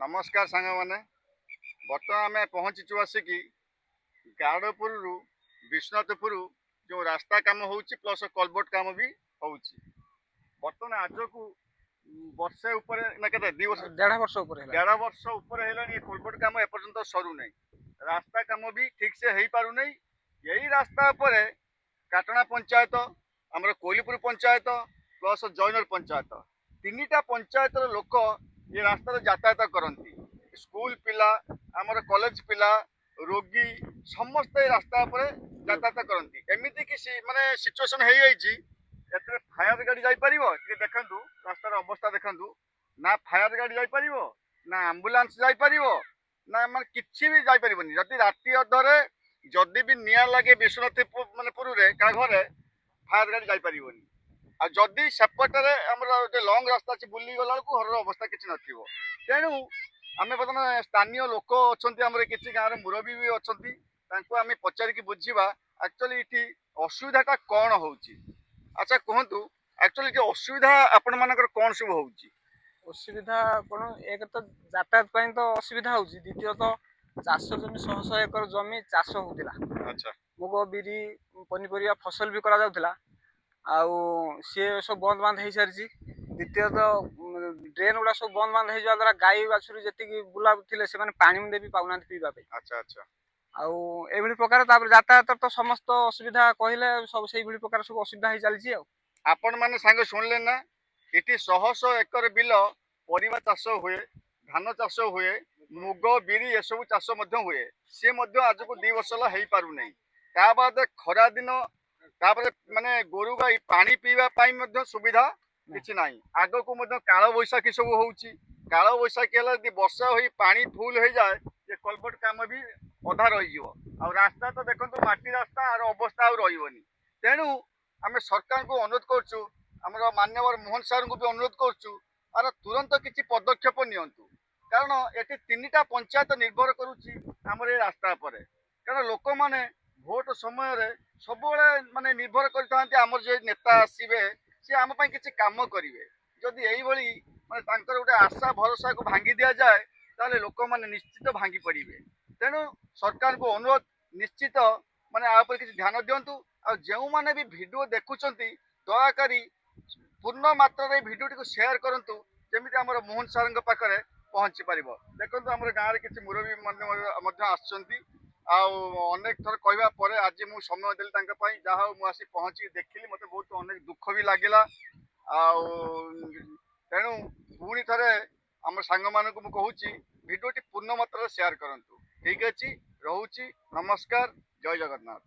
ନମସ୍କାର ସାଙ୍ଗମାନେ, ବର୍ତ୍ତମାନ ଆମେ ପହଞ୍ଚିଛୁ ଆସିକି ଗାରଡ଼ପୁରରୁ ବିଶ୍ୱନାଥପୁର ଯେଉଁ ରାସ୍ତା କାମ ହେଉଛି, ପ୍ଲସ୍ କଲଭର୍ଟ କାମ ବି ହେଉଛି। ବର୍ତ୍ତମାନ ଆଜକୁ ବର୍ଷେ ଉପରେ ନା କେତେ, 2 ବର୍ଷ? ଦେଢ଼ ବର୍ଷ ଉପରେ ହେଲା। ଦେଢ଼ ବର୍ଷ ଉପରେ ହେଲାଣି, ଏ କଲଭର୍ଟ କାମ ଏପର୍ଯ୍ୟନ୍ତ ସରୁନାହିଁ। ରାସ୍ତା କାମ ବି ଠିକ୍ସେ ହେଇପାରୁନାହିଁ। ଏଇ ରାସ୍ତା ଉପରେ କାଟଣା ପଞ୍ଚାୟତ, ଆମର କୋଇଲିପୁର ପଞ୍ଚାୟତ, ପ୍ଲସ୍ ଜୟନର ପଞ୍ଚାୟତ, ତିନିଟା ପଞ୍ଚାୟତର ଲୋକ ଏ ରାସ୍ତାରେ ଯାତାୟାତ କରନ୍ତି। ସ୍କୁଲ ପିଲା, ଆମର କଲେଜ ପିଲା, ରୋଗୀ ସମସ୍ତେ ଏ ରାସ୍ତା ଉପରେ ଯାତାୟାତ କରନ୍ତି। ଏମିତି କି ମାନେ ସିଚୁଏସନ୍ ହେଇଯାଇଛି, ଏଥିରେ ଫାୟାର ଗାଡ଼ି ଯାଇପାରିବ? ଟିକେ ଦେଖନ୍ତୁ, ରାସ୍ତାର ଅବସ୍ଥା ଦେଖନ୍ତୁ। ନା ଫାୟାର ଗାଡ଼ି ଯାଇପାରିବ, ନା ଆମ୍ବୁଲାନ୍ସ ଯାଇପାରିବ, ନା ମାନେ କିଛି ବି ଯାଇପାରିବନି। ଯଦି ରାତି ଅଧରେ ଯଦି ବି ନିଆଁ ଲାଗେ ବିଶ୍ୱନାଥ ମାନେ ପୁରରେ କାହା ଘରେ, ଫାୟାର ଗାଡ଼ି ଯାଇପାରିବନି। ଆଉ ଯଦି ସେପଟରେ ଆମର ଗୋଟେ ଲଙ୍ଗ ରାସ୍ତା ଅଛି, ବୁଲି ଗଲା ବେଳକୁ ଘରର ଅବସ୍ଥା କିଛି ନଥିବ। ତେଣୁ ଆମେ ବର୍ତ୍ତମାନ ସ୍ଥାନୀୟ ଲୋକ ଅଛନ୍ତି, ଆମର କିଛି ଗାଁର ମୁରବୀ ବି ଅଛନ୍ତି, ତାଙ୍କୁ ଆମେ ପଚାରିକି ବୁଝିବା ଆକ୍ଚୁଆଲି ଏଠି ଅସୁବିଧାଟା କ'ଣ ହେଉଛି। ଆଚ୍ଛା କୁହନ୍ତୁ, ଆକ୍ଚୁଆଲି ଏଠି ଅସୁବିଧା ଆପଣମାନଙ୍କର କ'ଣ ସବୁ ହେଉଛି? ଅସୁବିଧା କ'ଣ, ଏକ ତ ଯାତାୟାତ ପାଇଁ ତ ଅସୁବିଧା ହଉଛି। ଦ୍ୱିତୀୟତଃ ଚାଷ ଜମି, ଶହ ଶହ ଏକର ଜମି ଚାଷ ହଉଥିଲା। ମୁଗ, ବିରି, ପନିପରିବା ଫସଲ ବି କରାଯାଉଥିଲା, ଆଉ ସିଏ ସବୁ ବନ୍ଦ ବାନ୍ଦ ହେଇସାରିଛି। ଦ୍ୱିତୀୟତଃ ଡ୍ରେନ୍ ଗୁଡ଼ା ସବୁ ବନ୍ଦ ବାନ୍ଦ ହେଇଯିବା ଦ୍ୱାରା ଗାଈ ବାଛୁରୀ ଯେତିକି ବୁଲା ଥିଲେ, ସେମାନେ ପାଣି ମୁନ୍ଦେ ବି ପାଉନାହାନ୍ତି ପିଇବା ପାଇଁ। ଆଚ୍ଛା ଆଚ୍ଛା ଆଉ ଏଇଭଳି ପ୍ରକାର, ତାପରେ ଯାତାୟାତ ତ ସମସ୍ତ ଅସୁବିଧା କହିଲେ ସବୁ ସେଇଭଳି ପ୍ରକାର ସବୁ ଅସୁବିଧା ହେଇ ଚାଲିଛି ଆଉ। ଆପଣମାନେ ସାଙ୍ଗ ଶୁଣିଲେ ନା, ଏଠି ଶହ ଶହ ଏକର ବିଲ ପରିବା ଚାଷ ହୁଏ, ଧାନ ଚାଷ ହୁଏ, ମୁଗ, ବିରି ଏସବୁ ଚାଷ ମଧ୍ୟ ହୁଏ। ସିଏ ମଧ୍ୟ ଆଜକୁ 2 ବର୍ଷ ହେଲା ହେଇପାରୁନାହିଁ। ତା ବାଦ ଖରା ଦିନ, ତାପରେ ମାନେ ଗୋରୁ ଗାଈ ପାଣି ପିଇବା ପାଇଁ ମଧ୍ୟ ସୁବିଧା କିଛି ନାହିଁ। ଆଗକୁ ମଧ୍ୟ କାଳବୈଶାଖୀ ସବୁ ହଉଛି। କାଳବୈଶାଖୀ ହେଲେ ଯଦି ବର୍ଷା ହୋଇ ପାଣି ଫୁଲ ହେଇଯାଏ, ଏ କଲଭର୍ଟ କାମ ବି ଅଧା ରହିଯିବ। ଆଉ ରାସ୍ତା ତ ଦେଖନ୍ତୁ, ମାଟି ରାସ୍ତା, ଆର ଅବସ୍ଥା ଆଉ ରହିବନି। ତେଣୁ ଆମେ ସରକାରଙ୍କୁ ଅନୁରୋଧ କରୁଛୁ, ଆମର ମାନ୍ୟବର ମୋହନ ସାର୍ଙ୍କୁ ବି ଅନୁରୋଧ କରୁଛୁ, ଆର ତୁରନ୍ତ କିଛି ପଦକ୍ଷେପ ନିଅନ୍ତୁ। କାରଣ ଏଠି ତିନିଟା ପଞ୍ଚାୟତ ନିର୍ଭର କରୁଛି ଆମର ଏ ରାସ୍ତା ଉପରେ। କାରଣ ଲୋକମାନେ ଭୋଟ ସମୟରେ ସବୁବେଳେ ମାନେ ନିର୍ଭର କରିଥାନ୍ତି, ଆମର ଯେ ନେତା ଆସିବେ ସେ ଆମ ପାଇଁ କିଛି କାମ କରିବେ। ଯଦି ଏଇଭଳି ମାନେ ତାଙ୍କର ଗୋଟେ ଆଶା ଭରସାକୁ ଭାଙ୍ଗି ଦିଆଯାଏ, ତାହେଲେ ଲୋକମାନେ ନିଶ୍ଚିତ ଭାଙ୍ଗି ପଡ଼ିବେ। ତେଣୁ ସରକାରଙ୍କୁ ଅନୁରୋଧ, ନିଶ୍ଚିତ ମାନେ ଆ ଉପରେ କିଛି ଧ୍ୟାନ ଦିଅନ୍ତୁ। ଆଉ ଯେଉଁମାନେ ବି ଭିଡ଼ିଓ ଦେଖୁଛନ୍ତି, ଦୟାକରି ପୂର୍ଣ୍ଣ ମାତ୍ରାରେ ଏଇ ଭିଡ଼ିଓଟିକୁ ସେୟାର କରନ୍ତୁ, ଯେମିତି ଆମର ମୋହନ ସାର୍ଙ୍କ ପାଖରେ ପହଞ୍ଚି ପାରିବ। ଦେଖନ୍ତୁ, ଆମର ଗାଁରେ କିଛି ମୁରବୀ ମଧ୍ୟ ଆସିଛନ୍ତି। ଆଉ ଅନେକ ଥର କହିବା ପରେ ଆଜି ମୁଁ ସମୟ ଦେଲି ତାଙ୍କ ପାଇଁ। ଯାହା ହଉ, ମୁଁ ଆସି ପହଞ୍ଚିକି ଦେଖିଲି, ମୋତେ ବହୁତ ଅନେକ ଦୁଃଖ ବି ଲାଗିଲା। ଆଉ ତେଣୁ ପୁଣି ଥରେ ଆମ ସାଙ୍ଗମାନଙ୍କୁ ମୁଁ କହୁଛି, ଭିଡ଼ିଓଟି ପୂର୍ଣ୍ଣ ମାତ୍ରାରେ ସେୟାର କରନ୍ତୁ। ଠିକ୍ ଅଛି, ରହୁଛି, ନମସ୍କାର, ଜୟ ଜଗନ୍ନାଥ।